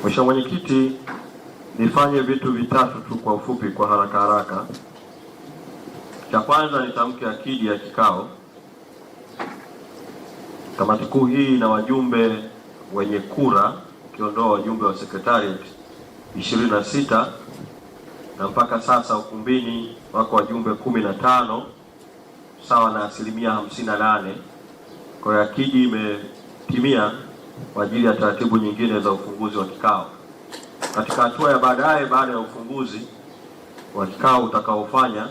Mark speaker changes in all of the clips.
Speaker 1: Mheshimiwa Mwenyekiti, nifanye vitu vitatu tu kwa ufupi, kwa haraka haraka. Cha kwanza nitamke akidi ya kikao. Kamati kuu hii ina wajumbe wenye kura ukiondoa wajumbe wa secretariat 26 na mpaka sasa ukumbini wako wajumbe 15 sawa na 58%. Kwa hiyo akidi imetimia kwa ajili ya taratibu nyingine za ufunguzi wa kikao. Katika hatua ya baadaye, baada ya ufunguzi wa kikao utakaofanya,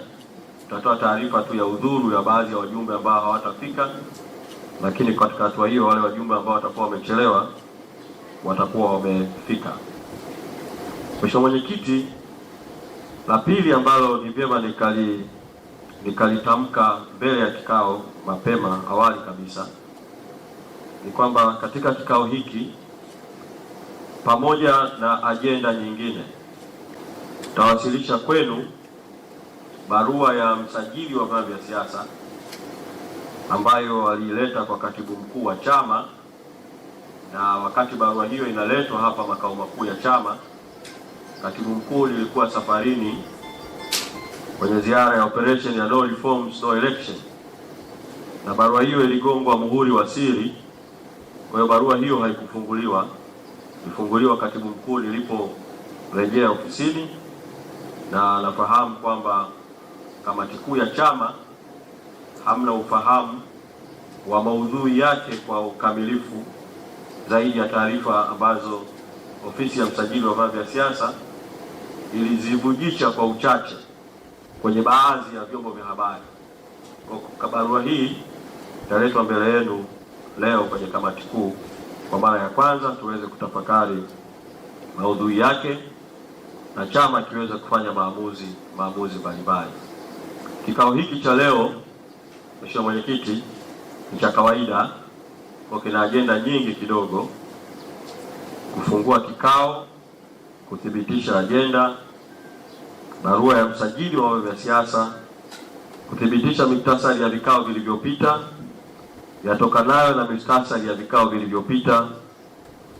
Speaker 1: tutatoa taarifa tu ya udhuru ya baadhi ya wajumbe ambao hawatafika, lakini katika hatua hiyo wale wajumbe ambao watakuwa wamechelewa watakuwa wamefika. Mheshimiwa Mwenyekiti, la pili ambalo ni vyema nikalitamka mbele ya kikao mapema awali kabisa ni kwamba katika kikao hiki pamoja na ajenda nyingine tawasilisha kwenu barua ya msajili wa vyama vya siasa ambayo aliileta kwa katibu mkuu wa chama, na wakati barua hiyo inaletwa hapa makao makuu ya chama, katibu mkuu nilikuwa safarini kwenye ziara ya operation ya no reforms no election, na barua hiyo iligongwa muhuri wa siri. Kwa hiyo barua hiyo haikufunguliwa, ilifunguliwa katibu mkuu niliporejea ofisini, na nafahamu kwamba kamati kuu ya chama hamna ufahamu wa maudhui yake kwa ukamilifu zaidi ya taarifa ambazo ofisi ya msajili wa vyama vya siasa ilizivujisha kwa uchache kwenye baadhi ya vyombo vya habari. Kwa barua hii italetwa mbele yenu leo kwenye kamati kuu kwa mara ya kwanza, tuweze kutafakari maudhui yake na chama kiweze kufanya maamuzi mbalimbali. Kikao hiki cha leo, Mheshimiwa Mwenyekiti, ni cha kawaida kwa kina ajenda nyingi kidogo: kufungua kikao, kuthibitisha ajenda, barua ya msajili wa vyama vya siasa, kuthibitisha miktasari ya vikao vilivyopita yatokanayo na miktasari ya vikao vilivyopita,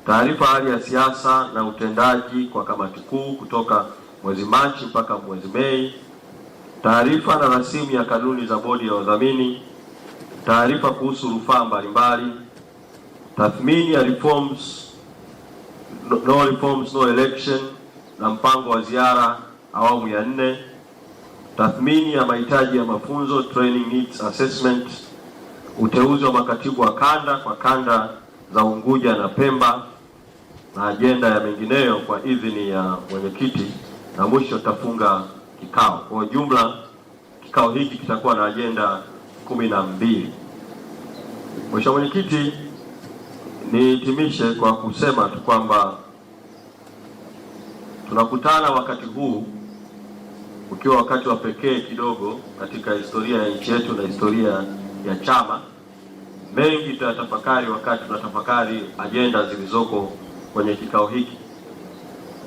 Speaker 1: taarifa hali ya siasa na utendaji kwa kamati kuu kutoka mwezi Machi mpaka mwezi Mei, taarifa na rasimu ya kanuni za bodi ya wadhamini, taarifa kuhusu rufaa mbalimbali, tathmini ya reforms, no reforms no election na mpango wa ziara awamu ya 4, tathmini ya mahitaji ya mafunzo training needs assessment, uteuzi wa makatibu wa kanda kwa kanda za Unguja na Pemba na ajenda ya mengineyo kwa idhini ya mwenyekiti, na mwisho tutafunga kikao. Kwa ujumla kikao hiki kitakuwa na ajenda 12. Mheshimiwa Mwenyekiti, nihitimishe kwa kusema tu kwamba tunakutana wakati huu ukiwa wakati wa pekee kidogo katika historia ya nchi yetu na historia ya chama. Mengi tutayatafakari wakati tunatafakari ajenda zilizoko kwenye kikao hiki,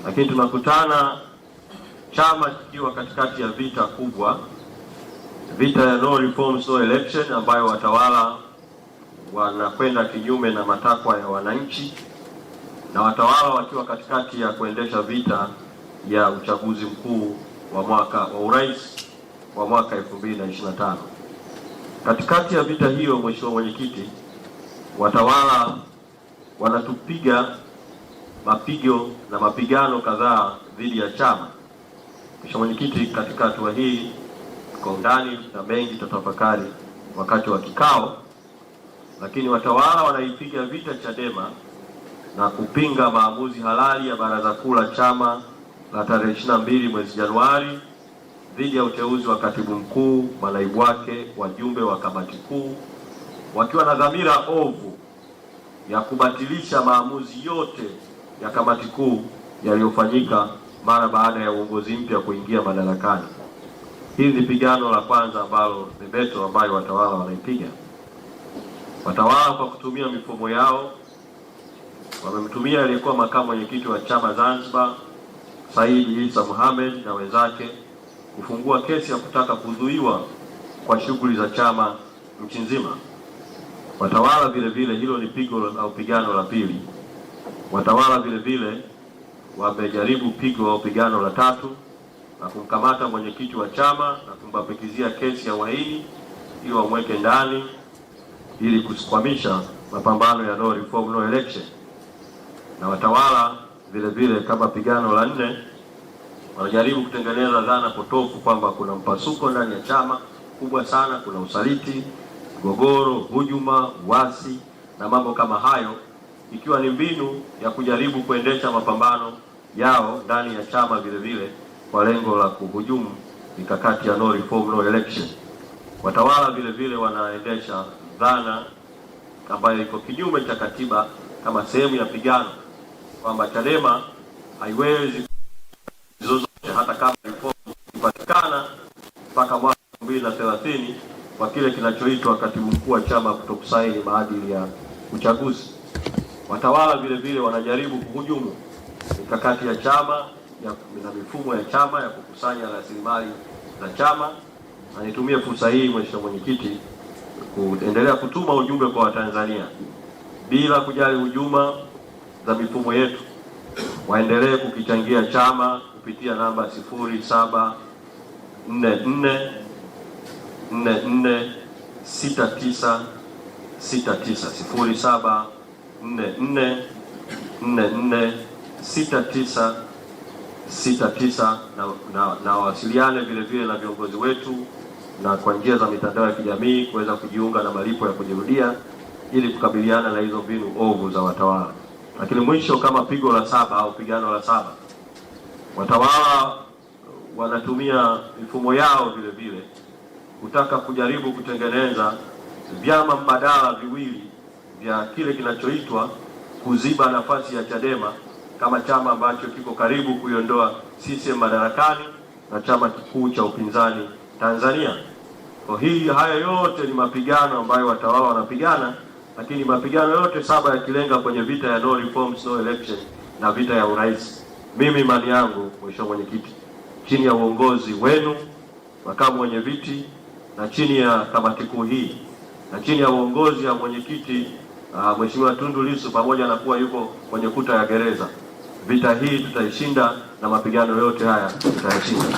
Speaker 1: lakini tunakutana chama kikiwa katikati ya vita kubwa, vita ya no reforms no election, ambayo watawala wanakwenda kinyume na matakwa ya wananchi, na watawala wakiwa katikati ya kuendesha vita ya uchaguzi mkuu wa mwaka wa urais wa mwaka 2025. Katikati ya vita hiyo, Mheshimiwa Mwenyekiti, watawala wanatupiga mapigo na mapigano kadhaa dhidi ya chama. Mheshimiwa Mwenyekiti, katika hatua hii kwa undani na mengi tutatafakari wakati wa kikao, lakini watawala wanaipiga vita Chadema na kupinga maamuzi halali ya Baraza Kuu la Chama la tarehe 22 mwezi Januari dhidi ya uteuzi wa katibu mkuu, manaibu wake, wajumbe wa kamati kuu, wakiwa na dhamira ovu ya kubatilisha maamuzi yote ya kamati kuu yaliyofanyika mara baada ya uongozi mpya kuingia madarakani. Hili ni pigano la kwanza ambalo ni beto ambayo watawala wanaipiga. Watawala kwa kutumia mifumo yao wamemtumia aliyekuwa makamu mwenyekiti wa chama Zanzibar Said Isa Mohamed na wenzake kufungua kesi ya kutaka kuzuiwa kwa shughuli za chama nchi nzima. Watawala vile vile, hilo ni pigo au pigano la pili. Watawala vile vile wamejaribu pigo au pigano la tatu na kumkamata mwenyekiti wa chama na kumbambikizia kesi ya uhaini ili wamweke ndani ili kukwamisha mapambano ya no reform no election. Na watawala vile vile, kama pigano la nne, wanajaribu kutengeneza dhana potofu kwamba kuna mpasuko ndani ya chama kubwa sana, kuna usaliti, mgogoro, hujuma, uasi na mambo kama hayo, ikiwa ni mbinu ya kujaribu kuendesha mapambano yao ndani ya chama vile vile kwa lengo la kuhujumu mikakati ya no reform no election. Watawala vile vile wanaendesha dhana ambayo iko kinyume cha katiba kama sehemu ya pigano kwamba Chadema haiwezi zozote hata kama reform ipatikana mpaka mwaka 2030 kwa kile kinachoitwa katibu mkuu wa chama kutokusaini maadili ya uchaguzi. Watawala vile vile wanajaribu kuhujumu mikakati ya chama na mifumo ya chama ya kukusanya rasilimali za chama, na nitumie fursa hii, Mheshimiwa Mwenyekiti, kuendelea kutuma ujumbe kwa Watanzania bila kujali hujuma za mifumo yetu, waendelee kukichangia chama kupitia namba 0744 44 69 69, 0744 44 69 69, na wawasiliane vile vile na viongozi wetu na kwa njia za mitandao ya kijamii kuweza kujiunga na malipo ya kujirudia ili kukabiliana na hizo mbinu ovu za watawala. Lakini mwisho, kama pigo la saba au pigano la saba, watawala wanatumia mifumo yao vile vile kutaka kujaribu kutengeneza vyama mbadala viwili vya kile kinachoitwa kuziba nafasi ya Chadema kama chama ambacho kiko karibu kuiondoa CCM madarakani na chama kikuu cha upinzani Tanzania. Kwa hii, haya yote ni mapigano ambayo watawala wanapigana, lakini mapigano yote saba yakilenga kwenye vita ya no reforms no election na vita ya urais. Mimi imani yangu, Mheshimiwa Mwenyekiti, chini ya uongozi wenu, makamu wenye viti, na chini ya kamati kuu hii na chini ya uongozi ya mwenyekiti Mheshimiwa Tundu Lissu, pamoja na kuwa yuko kwenye kuta ya gereza, vita hii tutaishinda na mapigano yote haya tutayashinda.